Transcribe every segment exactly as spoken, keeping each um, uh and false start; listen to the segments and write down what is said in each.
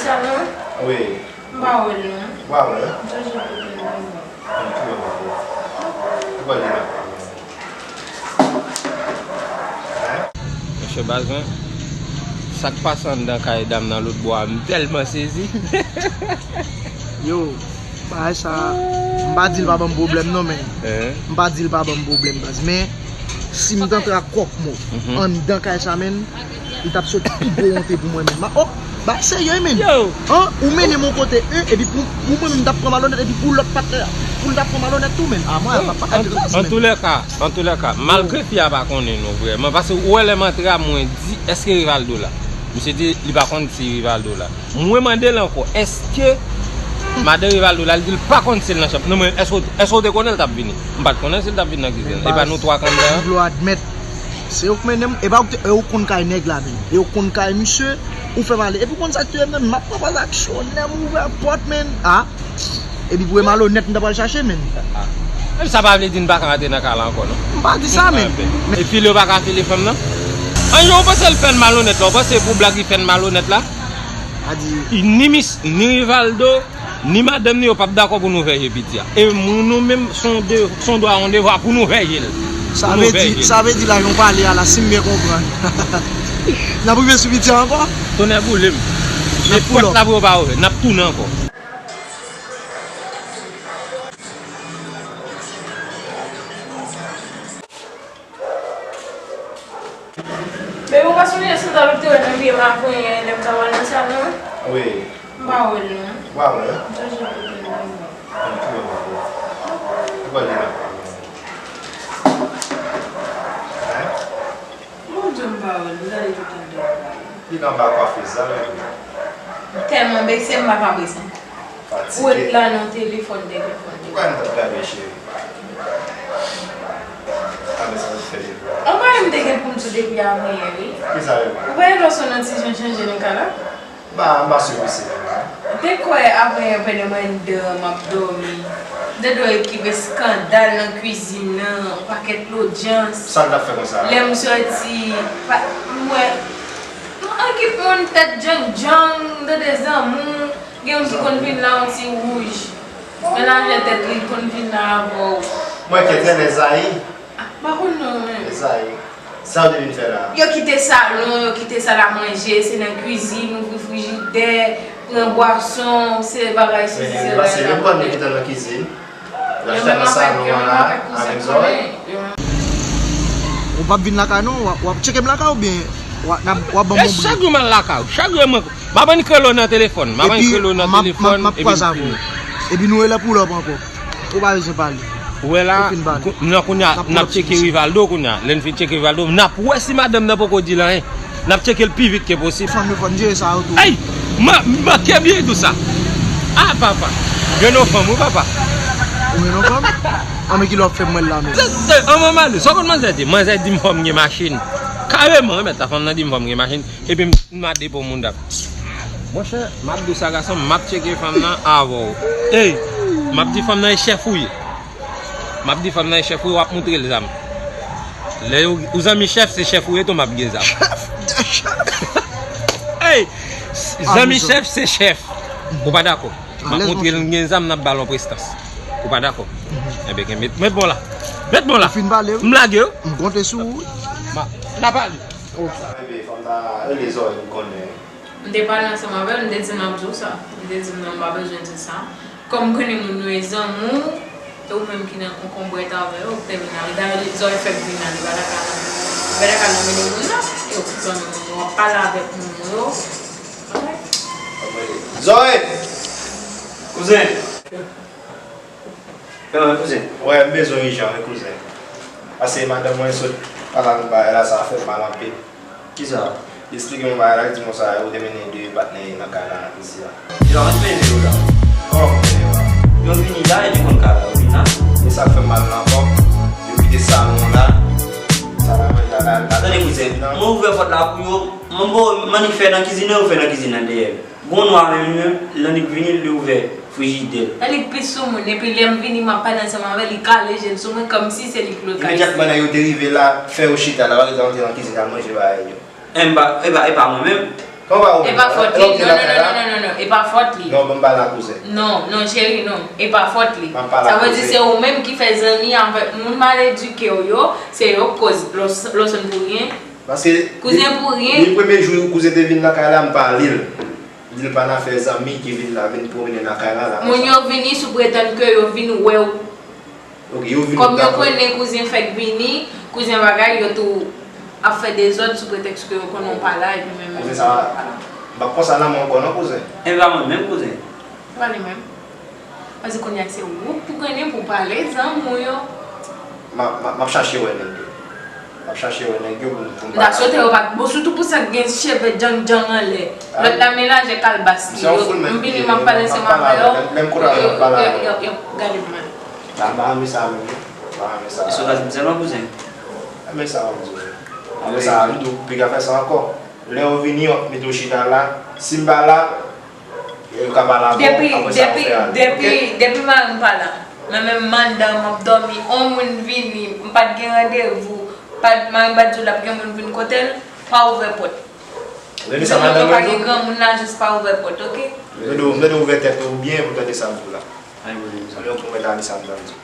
Sa non? Wi. M pa wè l non. Ou pa wè l? M toujou kote l menm. M tou wè m ap wè. Ou pa di la. Monchè baz mwen, sa k pase anndan kay dam nan lòtbò a, m tèlman sezi. Yo, bagay sa, m pa di l pa ban m pwoblèm non, men. M pa di l pa ban m pwoblèm, baz. Men, si m t antre ak kòk mwen anndan kay sa, men, li t ap sot pi gwo wonte pou mwen menm. Ma, oh, ba serye, men. An, ou mennen m yon kote, en, epi pou, pou mwen menm, m t ap pran malonèt, epi pou lòt patnè a, pou l t ap pran malonèt tou, men. A, mwen, pa, pa, an tou lè ka, an tou lè ka, malgre fi a pa konnen nou vrèman, paske ou wè lè m antre a, mwen di, èske Rivaldo la? Misye di, li pa konn si Rivaldo la. Mwen mande l ankò, èske madan Rivaldo la? Li di l pa konn si l nan chanm. Non, men, èske, èske w te konnen l t ap vini? M pa t konnen si l t ap vini nan kizin. E pa nou twa k anndan an? Vle admèt, se ou k mennen m, e pa ou k te, e ou k konn kay nèg la, men. E ou k konn kay misye, ou fè m ale. Epi ou konn sa k touye m nan, men m ap pran pa aksyonè, m ouvè pòt, men. A. Epi pou e malonèt, m ta pral chache, men. Menm sa pa vle di n pa ka antre nan kay la ankò, non. M pa di sa, men. E file, yo pa ka file fanm nan? An, yo, ou panse l fè n malonèt la? Ou panse pou blag li fè n malonèt la? A di. Ni mis, ni Rivaldo, ni madanm ni yo p ap dakò pou nou fè je piti a. E moun nou menm, se yon de, se yon dwa, yon devwa pou nou fè je l. Sa vle di, sa vle di la, yon pale a la, si m byen konprann. N ap rive sou piti a ankò? Tonnè boule m. Nenpòt la pou yo pa ouvè, n ap tounen ankò. Baby, ou pa sonje sandal ou te wè nan pye m avanyè lè m t ap al nan salon an? Wi. M pa wè l non. Ou pa wè l? M toujou kote l menm. Mwen tou wè m ap wè. Ou pa di la. Hein? Mon Dieu, m pa wè l, m gade tout anndan. Li nan ba kwafe sa, men. M tèlman bese, m pa ka bese ankò. Ou ret la nan telefòn, telefòn, telefòn. Ou pa nan gade, cheri. A, men sa fè depi. Ou pa wè m te gen pou m di w depi avanyè, wi. Kisa yo? Ou pa wè lòske nan ti jan chanje nan kay la? Ba, m pa sou pise menm non. Te kwè avanyè pandan m anndan m ap dòmi. M te dwe okipe eskandal nan kwizin nan, yon pakèt lodyans. Sa l t ap fè konsa? Lè m sòti, pa, m wè, m wè kèk moun tèt djangdjang, m tande zanmi w, gen youn ki konn vin la yon ti wouj. Melaje tèt li, l konn vin la avè w. Mwen kèt, lè Zayi. Ah, m pa konn non, men. Esayi, sa w te vin fè la? Yo kite salon, yo kite sal a manje, se nan kwizin, ouvri frijidè, pran bwason, se bagay sezi, se bagay la. Men, se yo pran nou kite nan kizin. L achte nan salon an la, avèk zòrèy. Ou p ap vin lakay non, w ap, w ap tcheke m lakay oubyen w ap, w ap ban m yon bri? Chak jou m al lakay ou, chak jou mwen. M ap annik rele w nan telefòn. M ap annik rele w nan telefòn, epi m kwaze avè w. Epi nou rele pull up ankò. Ou pa bezwen pale. Ou wè la, nan kounye a, n ap tcheke Rivaldo kounye a. Lè n fin tcheke Rivaldo, n ap wè si madanm nan poko di l anyen. N ap tcheke l pi vit ke posib. Fanm yo fò n jere sa yo tou. Ey! M manke byen tou sa. Ah, papa. Jwenn yon fanm, wi, papa. Ou jwenn yon fanm? Anben ki lè w ap fè m wè l la menm? Anvan m ale, sa w konn manzè di? Manzè di m fò m gen machin. Kareman, wi, mèt la, fanm nan di m fò m gen machin. Epi m, m a depo moun dap. Monchè, m ap di w sa, gason, m ap tcheke fanm nan avè w. Ey, m ap di fanm nan e chèf ou ye. M ap di fanm nan e chèf ou ye, w ap moutre l zam. Lè ou, ou zanmi chèf, se chèf ou ye tou, m ap gen zam. Ey, zanmi chèf, se chèf. Ou pa dakò? M ap moutre l m gen zam, n ap ba l yon prestans. Ou pa dakò? Enben, gen, met, met bon la. Met bon la. Ou fin pale, wi. M lage w. M konte sou ou, wi. N a pale. Sa bebe, fanm sa rele zòrèy m konnen. M te pale ansanm avè l, m te di l m ap di w sa. M te di l non, m pa bezwen di sa. Kòm m konnen moun yo e zanmi w, e ou menm ki nan konkonbrèt avè yo, ou te vin ale. Dayè, zòrèy fè m vin ale, li pa ta ka nan, li pa ta ka nan mennen moun nan. E ou ki zanmi moun yo, w ap pale avèk moun yo. Zòrèy! Kouzen! Kòman, kouzen? Wè, m bezwen w ijan, wi, kouzen. Paske madanm mwen sot pale avèk bagay la, sa fè m mal anpil. Kisa? Li eksplike m yon bagay la, li di m konsa, ou te mennen de patnè nan kay la, nan kwizin la. Yo, ann mennen yo la. Kòman mennen yo la? Yo vini la, yo te konn kay la, yo vin la. E sa k fè m mal la ankò, yo kite salon an la. Sa fè manje la, la, la. Tande, kouzen, mwen ouvè pòt la pou yo, mwen ba yo, m annik fè nan kizin nan, yo fè nan kizin nan dèyè. Gon nwa menm, li menm, l annik vini, li ouvè frijidè l. Annik pi sou moun, epi lè m vini, m ap pale ansanm avè l, li kale je l sou mwen, kòmsi se li ki lòt kay. Imedyatman, nèg yo te rive la, fè yo chita la, pa gen tan antre nan kizin al manje bagay yo. E m pa, e pa, e pa mwen menm. Kòman ou menm? E pa fòt li. Non, non, non, non, non, non, non, e pa fòt li. Non, ban m pale a kouzen. Non, non, cheri, non, e pa fòt li. Sa vle di se ou menm ki fè zanmi avèk moun mal edike w yo, se yo k koz Lawson pou ryen. Paske kouzen pou ryen. Depi premye jou kouzen te vin nan kay la, m pale l. Di l pa nan afè zanmi ki vin la, vin pwomennen nan kay la, la. Moun yo vini sou pretann ke yo vin wè w. Ok, yo vin. Kòm yo konnen kouzen fèk vini, kouzen bagay, yo tou ap fè dezòd sou pretèks ke yo konnen w pa la, epi menm. Kouzen sa, m pa konsa nan mwen ankò non, kouzen. E pa mwen menm, kouzen. Se pa li menm. Paske kounye a se ou k pou konnen pou pale zanmi w yo. M ap, m ap, m ap chache wè nèg yo. M ap chache wè nèg yo pou m, pou m pale. M ta swete yo pa t bon, sitou pou sa k gen cheve djang djang anlè. Lòt la melaje kalbas li yo. M vini, m ap pale ansanm avè yo. Menm kote a m ap pale avè yo. Yo, yo, yo, yo gade m mal. Sa m pa renmen sa menm non. M pa renmen sa. Èske w ka di m sèlman kouzen? Renmen sa w ap di wi. Renmen sa tou, piga fè sa ankò. Lè yo vini, yo ap mete w chita la. Si m pa la, yo ka pale avè w, apre sa yo fè ale. Depi, depi, depi mari m pa la, mwen menm m anndan, m ap dòmi, on moun vini, m pa t gen randevou, pa t, mari m pa t di w l ap gen moun vin kote l, pa ouvè pòt. Depi sa, madanm mwen pa gen granmoun la, jis pa ouvè pòt, oke? Mete w, mete w ouvè tèt ou byen pou tande sa m di w la. Ay, mwen menm sa. Lè w konn mwen ta di sa m t ap di.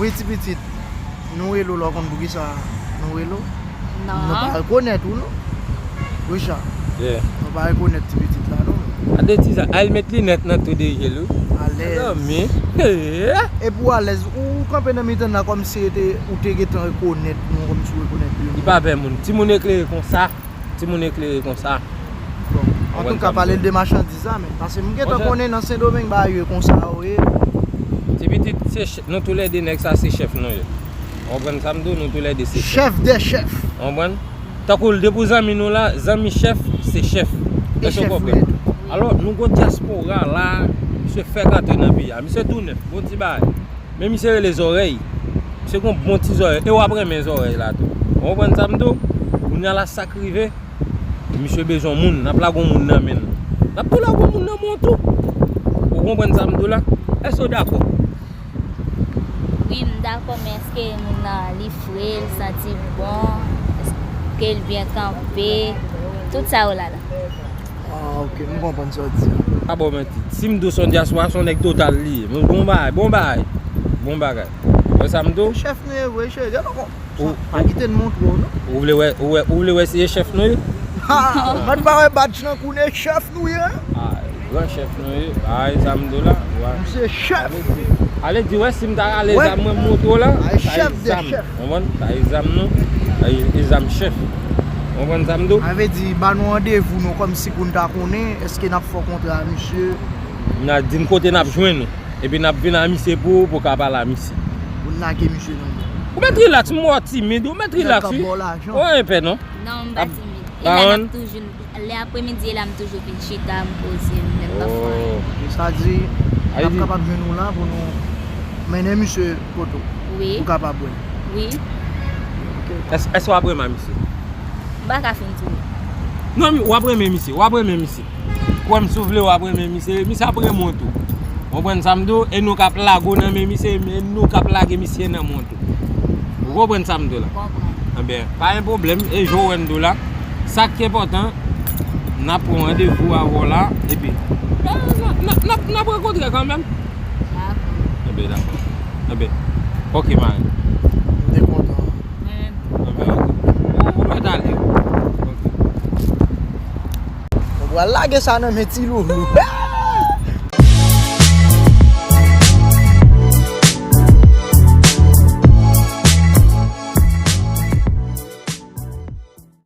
Wi, ti pitit, nou rele w la, w konn poukisa nou rele w? Non. Nou pa rekonèt ou, non. Richard. Yeah. Nou pa rekonèt ti pitit la, non. Gade ti sa, al met linèt nan tou de je l wi. Alèz. Mezanmi. Epi w alèz, ou kanpe nan mitan n la kòmsi se te, ou te gentan rekonèt nou, kòmsi w rekonèt nou. Li pa pè moun. Timoun eklere konsa. Timoun eklere konsa. Bon, antouka, pale l de machandiz la, men. Paske m gentan konnen nan Sendomeng bagay yo konsa yo ye. Ti pitit, se ch-, nou toulède nèg sa se chèf nou ye. Ou konprann sa m di w, nou toulède se chèf. Chèf dè chèf. Ou konprann? Tankou l depi w zanmi nou la, zanmi chèf, se chèf. Èske w konprann? Alò, nou gon dyaspora la, misye fèk antre nan peyi a. Misye tou nèf, bon ti bagay. Men misye rele Zòrèy. Misye gon bon ti zòrèy. E w ap renmen zòrèy la tou. Ou konprann sa m di w? Kounye a la sa k rive, misye bezwen yon moun. N ap lage yon moun nan men l. N ap tou lage yon moun nan men w tou. Ou konprann sa m di w la? Èske w dakò? Wi, m dakò, men èske moun nan li fre, li santi bon, èske l byen kanpe, tout sa yo ladan. Ah, ok, m konprann sa w di a. Pa ba w manti. Si m di w se yon dyaspora, se yon nèg total li ye. Men bon bagay, bon bagay. Bon bagay. Wè sa m di w? Chèf nou ye vre, cheri. Gade non, pa kite n montre w, non. Ou vle wè, ou wè, ou vle wè si e chèf nou ye? Ha! Mwen pa wè badj nan kou nou, e chèf nou ye. Ah, gran chèf nou ye. Ah, e sa m di w la. Misye chèf. Ale di, wè, si m ta rale zam mwen, m montre w la. Ay, chèf dè chèf. Ou konprann? Sa e zam nou. Sa e, e zam chèf. Ou konprann sa m di w? Sa vle di, ba nou randevou nou kòmsi pou n ta konnen, èske n ap fè yon kontra a misye? N a di n kote n ap jwenn ou. Epi n ap vin a misye pou ou, pou w ka pale a misye. Pou n lage misye nan men. Ou mèt rilaks, m wè w timid, ou mèt rilaks wi. Ou pa gen pè non. Non, m pa timid. E la n ap toujou Lè apremidi la, m toujou vin chita, m poze m, m pa fè anyen. Sa di, n ap kapab jwenn ou la pou nou mennen misye kote w. Wi. Ou kapab wè. Wi. Ok. Èske, èske w ap renmen misye? M pa ka fin di wi. Non, w ap renmen misye, w ap renmen misye. Kwè m, si w vle, w ap renmen misye. Misye ap renmen w tou. Ou konprann sa m di w? E nou k ap lage w nan men misye, e nou k ap lage misye nan men w tou. Ou konprann sa m di w la? M konprann. Enben, pa gen pwoblèm, e jan w wè m di w la, sa k enpòtan, N ap pran randevou avè w la, epi n ap rankontre kanmenm. Enben, dakò. Enben, oke, mari. M te kontan. Enben, oke. Ou mèt ale. Oke. Mwen pral lage sa nan men ti loulou.